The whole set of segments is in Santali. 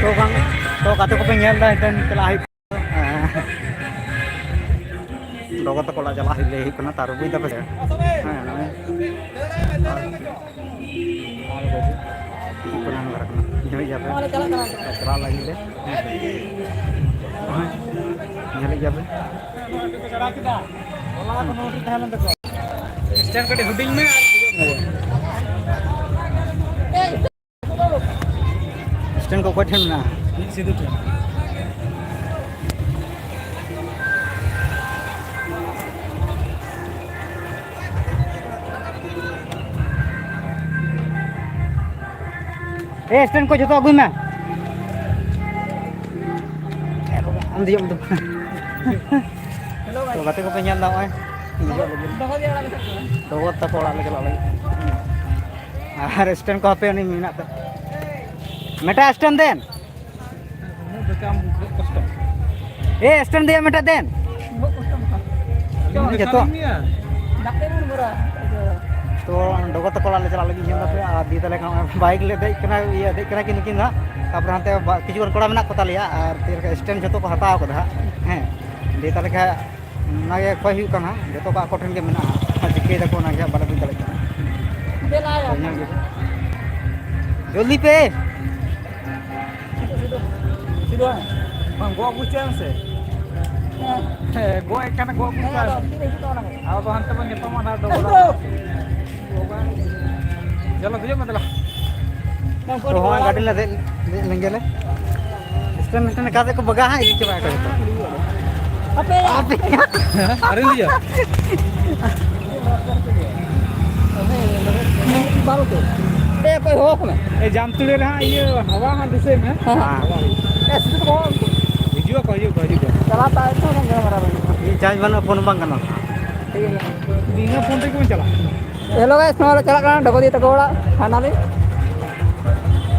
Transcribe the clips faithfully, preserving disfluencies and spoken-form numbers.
ᱛᱚ ᱵᱟᱝ, ᱛᱚ ᱜᱟᱛᱮ ᱠᱚᱯᱮ ᱧᱮᱞ ᱮᱫᱟ, ᱱᱤᱛᱚᱝ ᱪᱟᱞᱟᱜ ᱦᱩᱭᱩᱜ ᱠᱟᱱᱟ᱾ ᱦᱮᱸ᱾ ᱜᱚᱜᱚ ᱛᱟᱠᱚ ᱚᱲᱟᱜ ᱪᱟᱞᱟᱜ ᱦᱩᱭᱩᱜ, ᱞᱟᱹᱭ ᱦᱩᱭᱩᱜ ᱠᱟᱱᱟ, ᱛᱟᱨ ᱵᱩᱡᱽ ᱫᱟᱯᱮ ᱥᱮ? ᱦᱮᱸ, ᱱᱚᱜᱼᱚᱭ᱾ ᱟᱨ ᱵᱟᱹᱵᱩ, ᱪᱮᱫ ᱠᱚ ᱧᱟᱢ ᱵᱟᱲᱟ ᱠᱟᱱᱟ? ᱧᱮᱞᱮᱫ ᱜᱮᱭᱟ ᱯᱮ? ᱪᱟᱞᱟᱜ ᱞᱟᱹᱜᱤᱫ ᱞᱮ᱾ ᱦᱮᱸ᱾ ᱧᱮᱞᱮᱫ ᱜᱮᱭᱟ ᱯᱮ? ᱥᱴᱮᱱᱰ ᱠᱟᱹᱴᱤᱡ ᱦᱩᱰᱤᱧ ᱢᱮ ᱟᱨ ᱥᱴᱮᱱᱰ ᱠᱚ ᱚᱠᱚᱭ ᱴᱷᱮᱱ ᱢᱮᱱᱟᱜᱼᱟ? ᱢᱤᱫ ᱥᱤᱫᱩ ᱴᱷᱮᱱ᱾ ᱮ, ᱥᱴᱮᱱᱰ ᱠᱚ ᱡᱚᱛᱚ ᱟᱹᱜᱩᱭ ᱢᱮ᱾ ᱟᱢ ᱫᱮᱡᱚᱜ ᱢᱮ ᱫᱩ᱾ ᱛᱚ, ᱜᱟᱛᱮ ᱠᱚᱯᱮ ᱧᱮᱞ ᱫᱟ, ᱱᱚᱜᱼᱚᱭ ᱦᱤᱡᱩᱜ ᱞᱟᱹᱜᱤᱫ᱾ ᱰᱚᱜᱚᱨ ᱛᱟᱠᱚ ᱚᱲᱟᱜ ᱞᱮ ᱪᱟᱞᱟᱜ ᱞᱟᱹᱜᱤᱫ᱾ ᱟᱨ ᱥᱴᱮᱱᱰ ᱠᱚ ᱦᱟᱯᱮ ᱩᱱᱤ ᱢᱮᱱᱟᱜ ᱛᱮ᱾ ᱢᱮᱴᱟ ᱥᱴᱮᱱᱰ ᱫᱮᱱ᱾ ᱩᱱᱟᱹᱜ ᱫᱚ ᱪᱟᱢ ᱩᱱᱟᱹᱜ ᱠᱚᱥᱴᱚ᱾ ᱮ, ᱥᱴᱮᱱᱰ ᱫᱮᱭᱟ ᱢᱮᱴᱟ ᱫᱮᱱ᱾ ᱩᱱᱟᱹᱜ ᱠᱚᱥᱴᱚ ᱢᱮᱱᱟᱜᱼᱟ᱾ ᱡᱚᱛᱚ᱾ ᱥᱟᱺᱜᱤᱧ ᱜᱮᱭᱟ᱾ ᱛᱚ, ᱰᱚᱜᱚᱨ ᱛᱟᱠᱚ ᱚᱲᱟᱜ ᱞᱮ ᱪᱟᱞᱟᱜ ᱞᱟᱹᱜᱤᱫ ᱧᱮᱞ ᱫᱟᱯᱮ, ᱟᱨ ᱫᱤ ᱛᱟᱞᱮ ᱠᱷᱟᱱ ᱵᱟᱭᱤᱠ ᱞᱮ ᱫᱮᱡ ᱠᱟᱱᱟ, ᱤᱭᱟᱹ, ᱫᱮᱡ ᱠᱟᱱᱟ ᱠᱤᱱ ᱱᱩᱠᱤᱱ ᱫᱚ ᱦᱟᱸᱜ᱾ ᱛᱟᱯᱚᱨᱮ ᱦᱟᱱᱛᱮ ᱵᱟ-, ᱠᱤᱪᱷᱩ ᱜᱟᱱ ᱠᱚᱲᱟ ᱢᱮᱱᱟᱜ ᱠᱚ ᱛᱟᱞᱮᱭᱟ, ᱟᱨ ᱪᱮᱫ ᱞᱮᱠᱟ ᱥᱴᱮᱱᱰ ᱡᱷᱚᱛᱚ ᱠᱚ ᱦᱟᱛᱟᱣ ᱠᱟᱫᱟ ᱦᱟᱸᱜ᱾ ᱦᱮᱸ, ᱫᱤ ᱛᱟᱞᱮ ᱠᱷᱟᱱ ᱚᱱᱟᱜᱮ ᱠᱚᱭ ᱦᱩᱭᱩᱜ ᱠᱟᱱᱟ, ᱡᱚᱛᱚ ᱠᱚ ᱟᱠᱚ ᱴᱷᱮᱱ ᱜᱮ ᱢᱮᱱᱟᱜᱼᱟ᱾ ᱟᱨ ᱪᱤᱠᱟᱹᱭ ᱫᱟᱠᱚ ᱚᱱᱟᱜᱮ ᱦᱟᱸᱜ ᱵᱟᱞᱮ ᱵᱩᱡᱽ ᱫᱟᱲᱮᱭᱟᱜ ᱠᱟᱱᱟ᱾ ᱫᱮᱞᱟ ᱭᱟ᱾ ᱡᱚᱞᱫᱤ ᱯᱮ᱾ ᱥᱤᱫᱩ, ᱥᱤᱫᱩ᱾ ᱥᱤᱫᱩ, ᱦᱮᱸ᱾ ᱵᱟᱝ, ᱜᱚᱜ ᱟᱹᱜᱩ ᱦᱚᱪᱚᱭ ᱢᱮᱥᱮ᱾ ᱦᱮᱸ᱾ ᱦᱮᱸ, ᱜᱚᱜ ᱮ ᱠᱟᱱᱟ, ᱜᱚᱜ ᱟᱹᱜᱩ ᱦᱮᱸ, ᱦᱚᱪᱚᱭ ᱟᱫᱚ ᱢᱮ᱾ ᱛᱤᱨᱮ ᱦᱤᱡᱩᱜ ᱛᱟᱵᱚᱱᱟ? ᱟᱫᱚ ᱦᱟᱱᱛᱮ ᱵᱚᱱ ᱧᱟᱯᱟᱢᱟ ᱱᱟᱦᱟᱜ, ᱦᱮᱸ, ᱰᱚᱵᱚᱞ᱾ ᱵᱨᱳ᱾ ᱪᱚᱞᱚ, ᱫᱮᱡᱚᱜ ᱢᱮ ᱫᱮᱞᱟ᱾ ᱛᱚ, ᱦᱚᱸᱜᱼᱚᱭ ᱜᱟᱹᱰᱤ ᱞᱮ ᱫᱮᱡ, ᱫᱮᱡ ᱞᱮᱱ ᱜᱮᱞᱮ᱾ ᱥᱴᱮᱱᱰ, ᱥᱴᱮᱱᱰ ᱚᱠᱟ ᱥᱮᱫ ᱠᱚ ᱵᱟᱜᱟᱣᱟ ᱦᱟᱸᱜ, ᱤᱫᱤ ᱪᱟᱵᱟᱭᱟ ᱠᱚ ᱡᱚᱛᱚ᱾ ᱟᱯᱮ᱾ ᱟᱯᱮ᱾ ᱟᱹᱣᱨᱤᱢ ᱫᱮᱡᱚᱜᱼᱟ? ᱮ, ᱚᱠᱚᱭ ᱦᱚᱦᱚ ᱠᱟᱱᱟ? ᱮ, ᱡᱟᱢᱛᱩᱲᱤ ᱨᱮ ᱦᱟᱸᱜ ᱤᱭᱟᱹ ᱦᱟᱣᱟ ᱦᱟᱸᱜ ᱫᱤᱥᱟᱹᱭ ᱢᱮ᱾ ᱦᱮᱸ, ᱦᱮᱸ᱾ ᱦᱮᱸ᱾ ᱮ, ᱥᱤᱫᱩ ᱠᱚ ᱦᱚᱦᱚ ᱟᱠᱚ᱾ ᱦᱤᱡᱩᱜ ᱟᱠᱚ, ᱦᱤᱡᱩᱜ ᱟᱠᱚ, ᱦᱤᱡᱩᱜ ᱟᱠᱚ᱾ ᱪᱟᱞᱟᱣ ᱛᱟᱭ ᱛᱚ, ᱚᱱᱟ ᱜᱮ ᱢᱟᱨᱟᱝ ᱵᱟᱹᱵᱩ᱾ ᱤᱧ ᱪᱟᱨᱡᱽ ᱵᱟᱹᱱᱩᱜᱼᱟ, ᱯᱷᱳᱱ ᱵᱟᱝ ᱜᱟᱱᱚᱜᱼᱟ᱾ ᱴᱷᱤᱠ ᱜᱮᱭᱟ᱾ ᱵᱤᱱᱟᱹ ᱯᱷᱳᱱ ᱛᱮᱜᱮ ᱵᱚᱱ ᱪᱟᱞᱟᱜᱼᱟ᱾ ᱦᱮᱞᱳ ᱜᱟᱭᱥ, ᱱᱚᱣᱟ ᱞᱮ ᱪᱟᱞᱟᱜ ᱠᱟᱱᱟ ᱰᱚᱵᱚᱫᱤ ᱛᱟᱠᱚ ᱚᱲᱟᱜ, finally᱾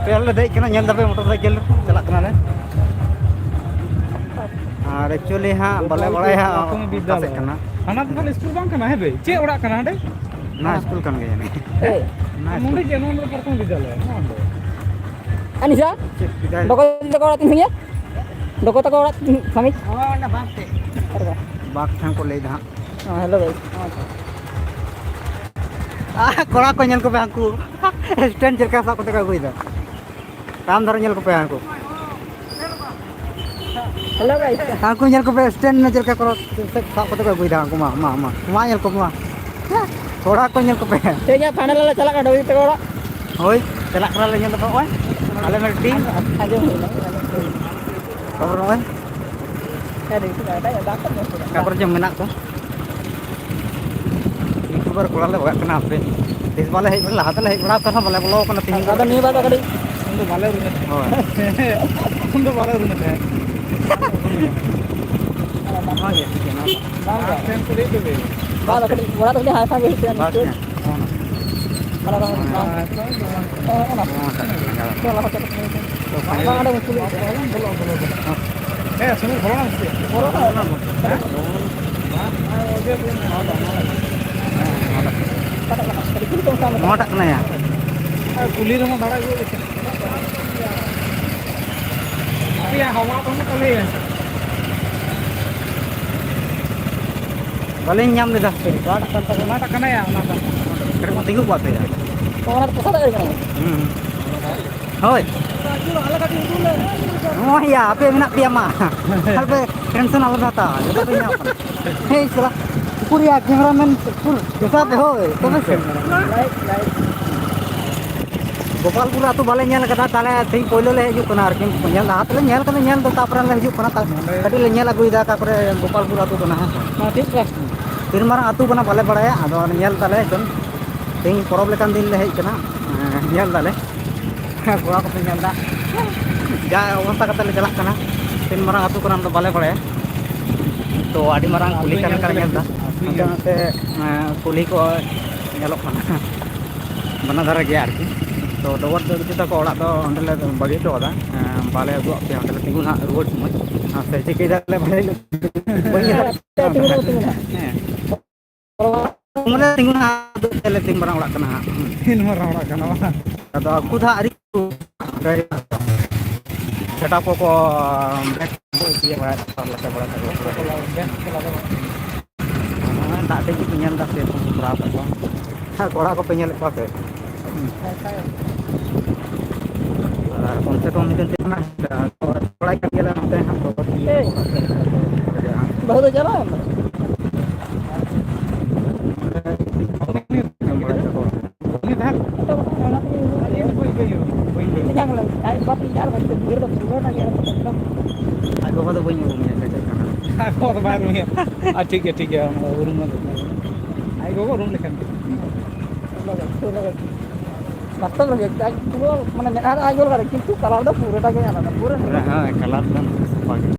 ᱯᱮ ᱦᱚᱲ ᱞᱮ ᱫᱮᱡ ᱠᱟᱱᱟ, ᱧᱮᱞ ᱫᱟᱯᱮ ᱢᱚᱴᱚᱨ ᱥᱟᱭᱠᱮᱞ ᱨᱮ ᱪᱟᱞᱟᱜ ᱠᱟᱱᱟᱞᱮ᱾ ᱟᱨ actually ᱦᱟᱸᱜ ᱵᱟᱞᱮ ᱵᱟᱲᱟᱭᱟ ᱦᱟᱸᱜ ᱯᱨᱟᱛᱷᱚᱢᱤᱠ ᱚᱠᱟ ᱥᱮᱫ ᱵᱤᱫᱽᱫᱟᱞᱚᱭ᱾ ᱠᱟᱱᱟ᱾ ᱦᱟᱱᱟ ᱫᱚ ᱛᱟᱦᱞᱮ ᱥᱠᱩᱞ ᱵᱟᱝ ᱠᱟᱱᱟ, ᱦᱮᱸ ᱵᱷᱟᱹᱭ? ᱪᱮᱫ ᱚᱲᱟᱜ ᱠᱟᱱᱟ ᱦᱟᱸᱰᱮ? ᱱᱚᱣᱟ ᱥᱠᱩᱞ ᱠᱟᱱ ᱜᱮᱭᱟ ᱡᱟᱹᱱᱤᱡ᱾ ᱮᱭ᱾ ᱱᱚᱣᱟ ᱱᱚᱰᱮ ᱥᱠᱩᱞ᱾ ᱪᱮᱫ, ᱱᱚᱣᱟ ᱫᱚ ᱯᱨᱟᱛᱷᱚᱢᱤᱠ ᱵᱤᱫᱽᱫᱟᱞᱚᱭ, ᱱᱚᱣᱟ ᱫᱚ᱾ ᱟᱨ ᱱᱤᱥᱟ? ᱪᱮᱫ ᱪᱤᱠᱟᱹᱭ? ᱰᱚᱠᱚ ᱛᱟᱠᱚ ᱚᱲᱟᱜ ᱛᱤᱱ ᱥᱟᱺᱜᱤᱧᱟ? ᱰᱚᱠᱚ ᱛᱟᱠᱚ ᱚᱲᱟᱜ ᱛᱤᱱ ᱥᱟᱺᱜᱤᱧ? ᱦᱳᱭ, ᱚᱸᱰᱮ ᱵᱟᱸᱠ ᱴᱷᱮᱡ᱾ ᱚᱠᱟ ᱨᱮ? ᱵᱟᱸᱠ ᱴᱷᱮᱱ ᱠᱚ ᱞᱟᱹᱭ ᱫᱟ ᱦᱟᱸᱜ᱾ ᱦᱮᱸ, ᱦᱮᱞᱳ ᱜᱟᱭᱤᱥ᱾ ᱟᱦ, ᱠᱚᱲᱟ ᱠᱚ ᱧᱮᱞ ᱠᱚᱯᱮ, ᱦᱟᱹᱱᱠᱩ ᱥᱴᱮᱱᱰ ᱪᱮᱫ ᱞᱮᱠᱟ ᱥᱟᱵ ᱠᱟᱛᱮ ᱠᱚ ᱟᱹᱜᱩᱭᱮᱫᱟ᱾ ᱛᱟᱭᱚᱢ ᱫᱷᱟᱨᱮ ᱧᱮᱞ ᱠᱚᱯᱮ ᱦᱟᱹᱱᱠᱩ᱾ ᱦᱮᱞᱳ ᱜᱟᱭᱤᱥ᱾ ᱦᱟᱹᱱᱠᱩ ᱧᱮᱞ ᱠᱚᱯᱮ, ᱥᱴᱮᱱᱰ ᱪᱮᱫ ᱞᱮᱠᱟ ᱠᱚ ᱥᱟᱵ ᱠᱟᱛᱮ ᱠᱚ ᱟᱹᱜᱩᱭᱮᱫᱟ᱾ ᱦᱟᱹᱱᱠᱩ ᱢᱟ, ᱢᱟ, ᱢᱟ, ᱢᱟ ᱧᱮᱞ ᱠᱚᱯᱮ ᱢᱟ᱾ ᱠᱚᱲᱟ ᱠᱚ ᱧᱮᱞ ᱠᱚᱯᱮ᱾ ᱴᱷᱤᱠ ᱜᱮᱭᱟ, ᱯᱷᱟᱭᱱᱟᱞ ᱨᱮ ᱪᱟᱞᱟᱜ ᱠᱟᱱᱟ ᱰᱚᱜᱤ ᱛᱟᱠᱚ ᱚᱲᱟᱜ᱾ ᱦᱳᱭ, ᱪᱟᱞᱟᱜ ᱠᱟᱱᱟᱞᱮ ᱧᱮᱞ ᱫᱚ ᱱᱚᱜᱼᱚᱭ ᱟᱞᱮ ᱢᱤᱫ ᱴᱤᱢ᱾ ᱟᱸᱡᱚᱢ ᱦᱩᱭᱱᱟ᱾ ᱛᱟᱯᱚᱨ ᱱᱚᱜᱼᱚᱭ ᱟᱹᱰᱤ ᱥᱩᱨ ᱨᱮ ᱫᱟᱜ ᱠᱚ ᱧᱮᱞ ᱠᱮᱫᱟ᱾ ᱚᱠᱟ ᱠᱚᱨᱮ ᱪᱚᱝ ᱢᱮᱱᱟᱜ ᱠᱚ᱾ ᱤᱭᱩᱴᱩᱵᱟᱨ ᱠᱚᱲᱟ ᱞᱮ ᱵᱟᱜᱟᱜ ᱠᱟᱱᱟ ᱦᱟᱯᱮ᱾ ᱛᱤᱥ ᱵᱟᱞᱮ ᱦᱮᱡ ᱵᱟᱲᱟ, ᱞᱟᱦᱟ ᱛᱮᱞᱮ ᱦᱮᱡ ᱵᱟᱲᱟ ᱟᱠᱟᱱ ᱨᱮᱦᱚᱸ ᱵᱟᱞᱮ ᱵᱚᱞᱚ ᱟᱠᱟᱱᱟ ᱛᱮᱦᱮᱧ ᱫᱚ᱾ ᱟᱫᱚ ᱱᱤᱭᱟᱹ ᱵᱟᱨ ᱫᱚ ᱠᱟᱹᱴᱤᱡ ᱩᱱ ᱫᱚ ᱵᱟᱞᱮ ᱩᱨᱩᱢᱮᱫ ᱛᱟᱦᱮᱸᱫ᱾ ᱦᱳᱭ᱾ ᱩᱱ ᱫᱚ ᱵᱟᱞᱮ ᱩᱨᱩᱢᱮᱫ ᱛᱟᱦᱮᱸᱫ᱾ ᱚᱱᱟ ᱜᱮ ᱴᱷᱤᱠ ᱜᱮᱭᱟ, ᱱᱚᱣᱟ ᱫᱚ᱾ ᱵᱟᱝ, ᱵᱟᱝ᱾ ᱵᱟᱝ, ᱫᱚ ᱠᱟᱹᱴᱤᱡ ᱚᱲᱟᱜ ᱫᱚ ᱠᱟᱹᱴᱤᱡ ᱦᱟᱭ ᱯᱷᱟᱭ ᱜᱮ ᱦᱩᱭᱩᱜ ᱠᱟᱱᱟ᱾ ᱵᱟᱥ ᱱᱤᱥᱪᱳᱭ᱾ ᱦᱮᱸ, ᱦᱚᱸ᱾ ᱟᱞᱟᱫᱟ ᱦᱚᱸ ᱵᱟᱝ᱾ ᱦᱚᱸ, ᱚᱱᱟ᱾ ᱦᱚᱸ, ᱚᱱᱟ᱾ ᱵᱟᱝ, ᱚᱸᱰᱮ ᱠᱩᱞᱤ᱾ ᱦᱮᱸ, ᱥᱩᱱᱩᱢ ᱵᱷᱚᱨᱟᱣ ᱮᱱᱟ ᱥᱮ ᱪᱮᱫ? ᱵᱷᱚᱨᱟᱣ ᱮᱱᱟ᱾ ᱦᱮᱸ? ᱱᱚᱣᱟᱴᱟᱜ ᱠᱟᱱᱟ ᱭᱟ? ᱠᱩᱞᱦᱤ ᱨᱮᱦᱚᱸ ᱫᱟᱬᱟ ᱟᱹᱜᱩ ᱞᱮᱠᱷᱟᱱ᱾ ᱟᱯᱮᱭᱟᱜ ᱦᱟᱣᱟ ᱠᱚᱦᱚᱸ ᱛᱟᱞᱮ᱾ ᱵᱟᱹᱞᱤᱧ ᱧᱟᱢ ᱞᱮᱫᱟ ᱦᱟᱯᱮ, ᱚᱠᱟᱴᱟᱜ ᱠᱟᱱ ᱛᱟᱵᱚᱱᱟ? ᱚᱱᱟᱴᱟᱜ ᱠᱟᱱᱟ ᱭᱟ, ᱚᱱᱟᱴᱟᱜ᱾ ᱠᱟᱹᱴᱤᱡ ᱵᱚᱱ ᱛᱤᱸᱜᱩ ᱠᱚᱜᱼᱟ ᱦᱟᱯᱮ ᱭᱟ᱾ ᱚᱱᱟ ᱫᱚ ᱯᱚᱥᱟᱫ ᱟᱲᱮ ᱠᱟᱱᱟ᱾ ᱦᱩᱸ᱾ ᱦᱳᱭ᱾ ᱱᱚᱜᱼᱚᱭ ᱭᱟ, ᱟᱯᱮ ᱢᱮᱱᱟᱜ ᱯᱮᱭᱟ ᱢᱟ᱾ ᱟᱞᱚᱯᱮ ᱴᱮᱱᱥᱚᱱ ᱟᱞᱚᱯᱮ ᱦᱟᱛᱟᱣᱟ, ᱡᱚᱛᱚ ᱯᱮ ᱧᱟᱢᱟ᱾ ᱦᱮᱸ, ᱥᱟᱞᱟ, ᱩᱠᱩᱨ ᱭᱟ, ᱠᱮᱢᱮᱨᱟᱢᱮᱱ, ᱩᱠᱩᱨ, ᱫᱮᱠᱷᱟᱣ ᱯᱮ, ᱦᱳᱭ, ᱛᱚᱵᱮ ᱥᱮ᱾ Light, light. ᱜᱳᱯᱟᱞᱯᱩᱨ ᱟᱹᱛᱩ ᱵᱟᱞᱮ ᱧᱮᱞ ᱠᱟᱫᱟ, ᱛᱟᱦᱞᱮ ᱛᱮᱦᱮᱧ ᱯᱳᱭᱞᱳ ᱞᱮ ᱦᱤᱡᱩᱜ ᱠᱟᱱᱟ ᱟᱨᱠᱤ᱾ ᱧᱮᱞ ᱞᱟᱦᱟ ᱛᱮᱞᱮ ᱧᱮᱞ ᱠᱟᱫᱟ, ᱧᱮᱞ ᱫᱚ ᱛᱟᱯᱚᱨᱮ ᱞᱮ ᱦᱤᱡᱩᱜ ᱠᱟᱱᱟ᱾ ᱛᱟ-, ᱱᱚᱰᱮ ᱠᱟᱹᱴᱤᱡ ᱞᱮ ᱧᱮᱞ ᱟᱹᱜᱩᱭᱮᱫᱟ, ᱚᱠᱟ ᱠᱚᱨᱮ ᱜᱳᱯᱟᱞᱯᱩᱨ ᱟᱹᱛᱩ ᱠᱟᱱᱟ, ᱦᱮᱸ ᱥᱮ᱾ ᱦᱮᱸ, ᱴᱷᱤᱠ ᱜᱮᱭᱟ᱾ ᱛᱤᱱ ᱢᱟᱨᱟᱝ ᱟᱹᱛᱩ ᱠᱟᱱᱟ ᱵᱟᱞᱮ ᱵᱟᱲᱟᱭᱟ, ᱟᱫᱚ ᱧᱮᱞ ᱫᱟᱞᱮ ᱱᱤᱛᱚᱝ᱾ ᱛᱮᱦᱮᱧ ᱯᱚᱨᱚᱵᱽ ᱞᱮᱠᱟᱱ ᱫᱤᱱ ᱞᱮ ᱦᱮᱡ ᱠᱟᱱᱟ, ᱮᱸ, ᱧᱮᱞ ᱫᱟᱞᱮ᱾ ᱠᱚᱲᱟ ᱠᱚᱯᱮ ᱧᱮᱞ ᱫᱟ, ᱡᱟ ᱚᱵᱚᱥᱛᱟ ᱠᱟᱛᱮ ᱞᱮ ᱪᱟᱞᱟᱜ ᱠᱟᱱᱟ᱾ ᱛᱤᱱ ᱢᱟᱨᱟᱝ ᱟᱹᱛᱩ ᱠᱟᱱᱟ ᱚᱱᱟ ᱫᱚ ᱵᱟᱞᱮ ᱵᱟᱲᱟᱭᱟ, ᱛᱚ ᱟᱹᱰᱤ ᱢᱟᱨᱟᱝ ᱠᱩᱞᱦᱤ ᱠᱟᱱ ᱞᱮᱠᱟ ᱞᱮ ᱧᱮᱞ ᱫᱟ᱾ ᱦᱟᱱᱛᱮ ᱱᱟᱛᱮ, ᱮᱸ, ᱠᱩᱞᱦᱤ ᱠᱚ ᱧᱮᱞᱚᱜ ᱠᱟᱱᱟ᱾ ᱵᱟᱱᱟ ᱫᱷᱟᱨᱮ ᱜᱮᱭᱟ ᱟᱨᱠᱤ᱾ ᱛᱚ ᱰᱚᱜᱚᱨ ᱫᱚ ᱵᱤᱴᱤ ᱛᱟᱠᱚ ᱚᱲᱟᱜ ᱫᱚ ᱚᱸᱰᱮ ᱞᱮ ᱵᱟᱹᱜᱤ ᱦᱚᱴᱚ ᱠᱟᱫᱟ᱾ ᱮᱸ, ᱵᱟᱞᱮ ᱩᱫᱩᱜ ᱟᱫ ᱯᱮᱭᱟ ᱚᱸᱰᱮ ᱞᱮ ᱛᱤᱸᱜᱩᱱᱟ ᱦᱟᱸᱜ ᱨᱩᱣᱟᱹᱲ ᱥᱚᱢᱚᱭ᱾ ᱟᱨ ᱥᱮ ᱪᱤᱠᱟᱹᱭ ᱫᱟᱞᱮ ᱵᱟᱞᱮ ᱵᱟᱹᱧ ᱧᱮᱞ ᱟᱯᱮ ᱛᱤᱸᱜᱩ ᱨᱮ ᱛᱤᱸᱜᱩᱱᱟ᱾ ᱦᱮᱸ᱾ ᱢᱟᱱᱮ ᱛᱤᱸᱜᱩᱱᱟ ᱦᱟᱸᱜ, ᱛᱤᱱ ᱢᱟᱨᱟᱝ ᱚᱲᱟᱜ ᱠᱟᱱᱟ ᱦᱟᱸᱜ᱾ ᱛᱤᱱ ᱢᱟᱨᱟᱝ ᱚᱲᱟᱜ ᱠᱟᱱᱟ ᱵᱟᱝ? ᱟᱫᱚ ᱟᱠᱚ ᱫᱚ ᱦᱟᱸᱜ ᱟᱹᱣᱨᱤ ᱠᱚ ᱥᱮᱴᱟᱯ ᱠᱚᱠᱚ ᱵᱮᱠ ᱠᱚ ᱤᱭᱟᱹ ᱵᱟᱲᱟᱭᱮᱫ ᱛᱟᱠᱚᱣᱟ, ᱞᱟᱥᱮ ᱵᱟᱲᱟᱭᱮᱫ ᱛᱟᱠᱚᱣᱟ᱾ ᱦᱮᱸ, ᱫᱟᱜ ᱴᱷᱮᱡ ᱜᱮᱠᱚ ᱧᱮᱞ ᱮᱫᱟ, ᱥᱮᱨᱚᱠᱚᱢ ᱠᱚ ᱠᱚᱨᱟᱣ ᱛᱟᱠᱚᱣᱟ᱾ ᱦᱮᱸ, ᱠᱚᱲᱟ ᱠᱚᱯᱮ ᱧᱮᱞᱮᱫ ᱠᱚᱣᱟ ᱥᱮ? ᱟᱨ ᱠᱚᱢ ᱥᱮ ᱠᱚᱢ ᱢᱤᱫᱴᱮᱱ ᱛᱮ ᱠᱟᱱᱟ, ᱠᱚᱲᱟ ᱠᱟᱱ ᱜᱮᱭᱟᱞᱮ ᱱᱚᱛᱮ ᱦᱟᱸᱜ, ᱵᱟᱵᱟ ᱛᱟᱹᱠᱤᱱ ᱦᱮᱸ᱾ ᱵᱟᱹᱦᱩ ᱫᱚ ᱪᱟᱞᱟᱣ ᱮᱱᱟ? ᱡᱚᱢ ᱵᱟᱲᱟᱭ ᱛᱟᱠᱚᱣᱟ᱾ ᱩᱱᱤ ᱛᱟᱦᱮᱸ ᱞᱮᱱᱟ? ᱟᱫᱚ ᱵᱟᱠᱷᱟᱱ ᱚᱱᱟ ᱛᱮᱜᱮ ᱩᱱᱟᱹᱜ ᱤᱭᱟᱹ ᱵᱟᱹᱧ ᱵᱟᱹᱧ ᱵᱟᱹᱧ ᱞᱟᱹᱭ᱾ ᱤᱧ ᱧᱟᱢ ᱞᱮᱱᱟ᱾ ᱟᱡ ᱵᱟᱵᱟ ᱤᱧ ᱟᱨ ᱵᱟᱹᱧ ᱵᱩᱡᱷᱟᱹᱣ ᱮᱫᱟ, ᱯᱩᱨᱟᱹ ᱴᱟ ᱜᱮ ᱮᱠᱫᱚᱢ᱾ ᱟᱡ ᱵᱟᱵᱟ ᱫᱚ ᱵᱟᱹᱧ ᱩᱨᱩᱢᱮᱭᱟ, ᱥᱮ ᱪᱮᱫ ᱠᱟᱱᱟ? ᱟᱡ ᱵᱟᱵᱟ ᱫᱚ ᱵᱟᱭ ᱩᱨᱩᱢᱮᱭᱟ᱾ ᱟᱨ ᱴᱷᱤᱠ ᱜᱮᱭᱟ, ᱴᱷᱤᱠ ᱜᱮᱭᱟ, ᱚᱱᱟ ᱩᱨᱩᱢ ᱢᱟ ᱫᱚᱨᱠᱟᱨ ᱠᱟᱱᱟ᱾ ᱟᱡ ᱜᱚᱜᱚ ᱩᱨᱩᱢ ᱞᱮᱠᱷᱟᱱ ᱜᱮ᱾ ᱯᱩᱨᱟᱹ ᱜᱮ, ᱯᱩᱨᱟᱹ ᱜᱮ᱾ ᱵᱟᱥᱛᱚᱵ ᱨᱮᱜᱮ, ᱟᱡ ᱯᱩᱨᱟᱹ, ᱢᱟᱱᱮ, ᱢᱮᱫᱦᱟ ᱨᱮ ᱟᱡ ᱜᱚᱞ ᱠᱟᱫᱟ, ᱠᱤᱱᱛᱩ ᱠᱟᱞᱟᱨ ᱫᱚ ᱯᱩᱨᱟᱹᱴᱟ ᱜᱮ ᱟᱞᱟᱫᱟ, ᱯᱩᱨᱟᱹ᱾ ᱯᱩᱨᱟᱹ, ᱦᱮᱸ, ᱠᱟᱞᱟᱨ ᱫᱚ ᱥᱟᱯᱷᱟ ᱜᱮ᱾